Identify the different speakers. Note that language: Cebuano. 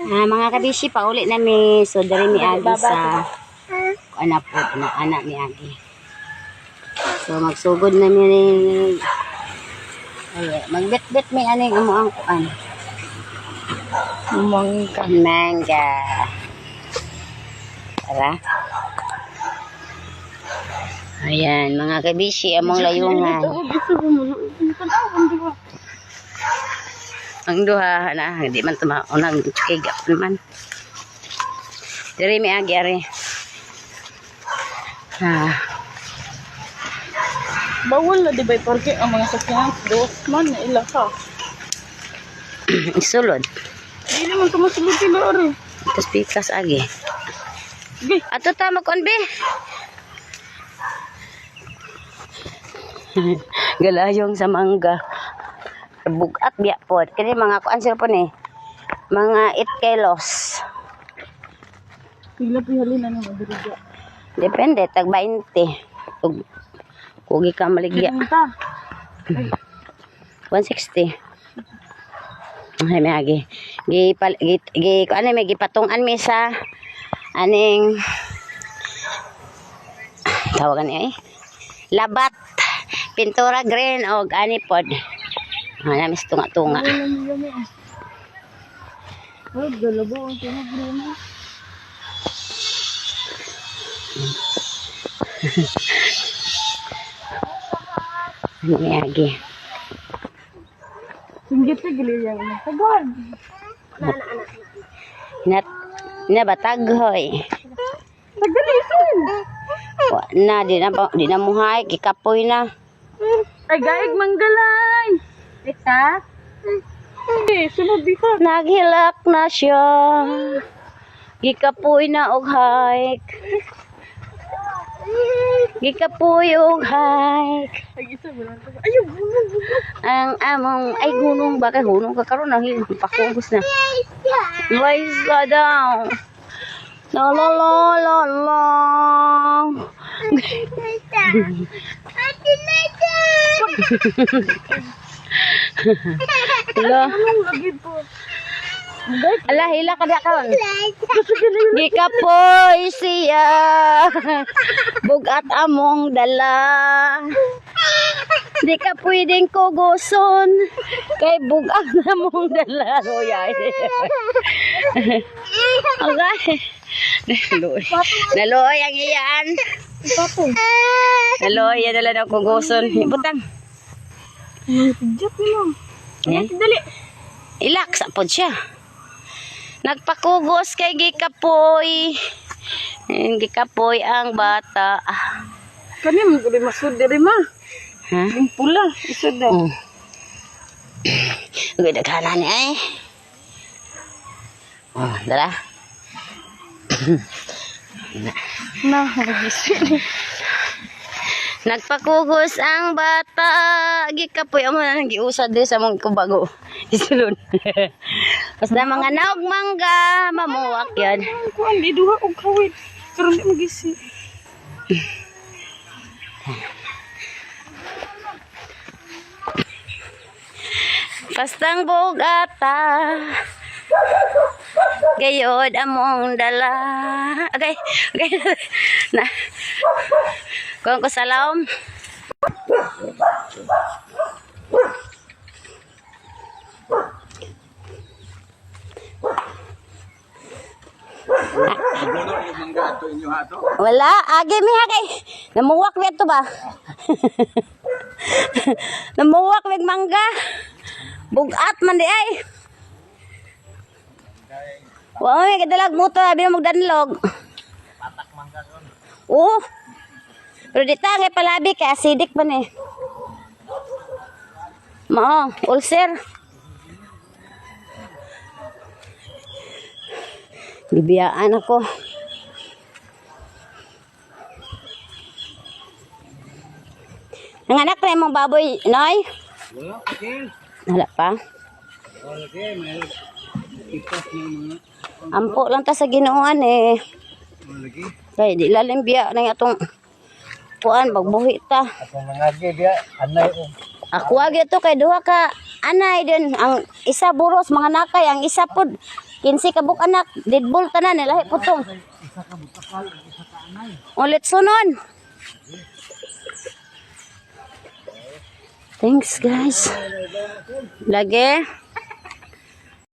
Speaker 1: Ah, mga kabishi, pauli na mi. So, diri mi agi sa ana po, ana, ana mi agi. So, magsugod na mi ni, ay, magbit-bit mi aning amo ang kuan.
Speaker 2: Mangka.
Speaker 1: Mangga. Tara. Ayan, mga kabishi, among layungan. Ang duha na, hindi man tumaunang tsikig naman. Diri mi agi ari. Ah,
Speaker 2: Bawal na di ba parke ang mga sakyanan? Dos man na ila ka.
Speaker 1: Isulod.
Speaker 2: Di naman tumasulod sila ari.
Speaker 1: Tapos pikas agi.
Speaker 2: Sige.
Speaker 1: Ato ta mag-on be. Galayong sa mangga. Bugat biya po. Kini mga kuan sila po ni. Mga 8 kilos.
Speaker 2: Pila pihalin na naman diri.
Speaker 1: Depende tag 20. Ug kugi ka maligya.
Speaker 2: Ta.
Speaker 1: 160. Ay, may agi. Gi, pal, gi, gi, ano, may gipatungan mi sa aning tawagan niya eh. Labat. Pintura green og ani pod. Ano, mis tunga-tunga.
Speaker 2: Ay, galabo ang tunog rin.
Speaker 1: Ano may agi.
Speaker 2: Singgit na giliyang na. Tagal.
Speaker 1: Nat, na batag hoy.
Speaker 2: Tagalison.
Speaker 1: Wa na di na di na muhay gikapoy na.
Speaker 2: Ay, gaig manggalay. Ika? Eh, sunod di ka.
Speaker 1: Naghilak na siya. Gikapoy na og hike. Gikapoy og hike.
Speaker 2: Ay, isa wala na. Ayaw, bungo, bungo.
Speaker 1: Ang among ay gunong ba kay hunong ka karon ang pakugos na. Liza down. La la la la la. Ala,
Speaker 2: Anong lagi po?
Speaker 1: ala hila ka di karon. Gikapoy siya. Bugat among dala. Di ka pwedeng kuguson. Kay bugat among dala. Royay. Okay. Naluoy. Naluoy ang iyan.
Speaker 2: Papo.
Speaker 1: Naluoy yan dala ng kuguson. Butang.
Speaker 2: Pidjat nila.
Speaker 1: Yan.
Speaker 2: Dali.
Speaker 1: Ilak sa pod siya. Nagpakugos kay gikapoy. Gikapoy ang bata.
Speaker 2: Kani mo guli masud diri ma.
Speaker 1: Ha?
Speaker 2: Yung pula, isod daw.
Speaker 1: Oh. Uy, daghana ni ay. Oh, dala.
Speaker 2: Na, nagisi.
Speaker 1: Nagpakugos ang bata. Gikapoy amo na nang giusad diri sa mong kubago. Isulod. Basta mga naog mangga, mamuwak yan.
Speaker 2: Ang kuan di duha og kawit. Karon di magisi.
Speaker 1: Bastang bugata. Gayod among dala. Okay, okay. Na. Kuhan ko sa laom. Wala, agi mi ha kay. Namuwak mi ato ba? Namuwak mig mangga. Bugat man di ay. Wa may kadalag motor abi mo magdanlog. Patak mangga ron. Oo. Pero di ta kay palabi kay acidic man eh. Mao, ulcer. Bibiyaan ako. Nanganak na imong baboy, Noy?
Speaker 3: Wala pa, Kel.
Speaker 1: Wala pa.
Speaker 3: Wala, Kel. May ipas na mga.
Speaker 1: Ampo lang ta sa Ginooan eh.
Speaker 3: Wala, Kel.
Speaker 1: Kay di lalim biya na nga atong kuan magbuhi ta.
Speaker 3: Akong mga biya, anay o.
Speaker 1: Ako agi to kay duha ka anay din ang isa buros mga nakay, ang isa pod 15 ka buok, anak. Deadball tanan, lahi putong.
Speaker 3: Isa ka butakal, isa ka anay.
Speaker 1: Ulit sunon. Thanks, guys. Lagi.